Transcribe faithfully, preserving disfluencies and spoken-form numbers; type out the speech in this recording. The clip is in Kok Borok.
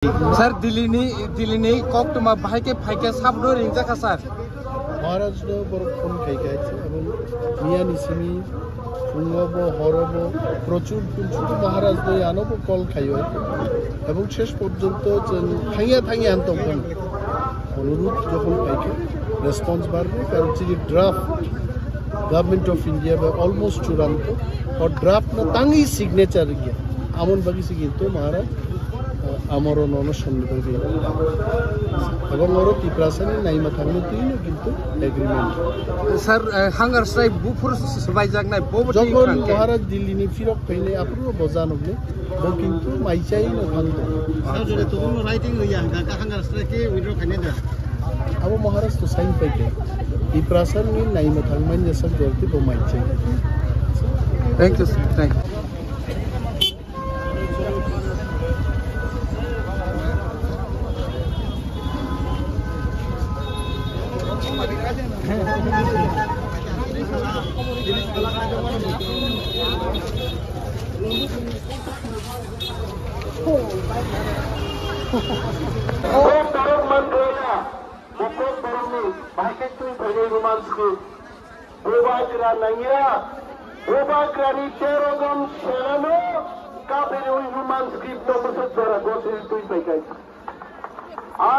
Sir, Delhi ni, Delhi ni koktwma bahai khe phai khe sabdo ringjak kha, sir. Maharaj no borok phone khai kha, ebong miya ni simi phungo bo, horo bo, prochur phunchur Maharaj no ano bo call khaio. Ebong shesh porjonto chwng thangya thangya han tong phano. Onurudh jokhon khai khe response barbo, karon chini draft Government of India bai almost churanto, o draft no tangwi signature ya. Amon bagi si kintu Maharaj amoro nono sonni bagwi. Ebong oro Tiprasa ni naima thangno twi no kintu agreement. Sir, eh, hunger strike buphuru swbaijaknai, bo bo twi Jokhon khan khe. Maharaj Delhi ni phirok phainai aphuru bo janokni, bo kintu maichai no thangto. Sir, jodi tubun no writing riya hwnkha khe hunger strike khe withdraw khainai da? Abo Maharaj to sign pai khe. Tiprasa ni naima thangmani sak jodi bo maichai. Thank you, sir. Thank you. Borok manthaya, bukhuk borokni bahai khe twi phainai Roman script. Bubagra nangya, Bubagrani tero jon senano kapirwi Roman script no bwswk jora gosri twi paikai. A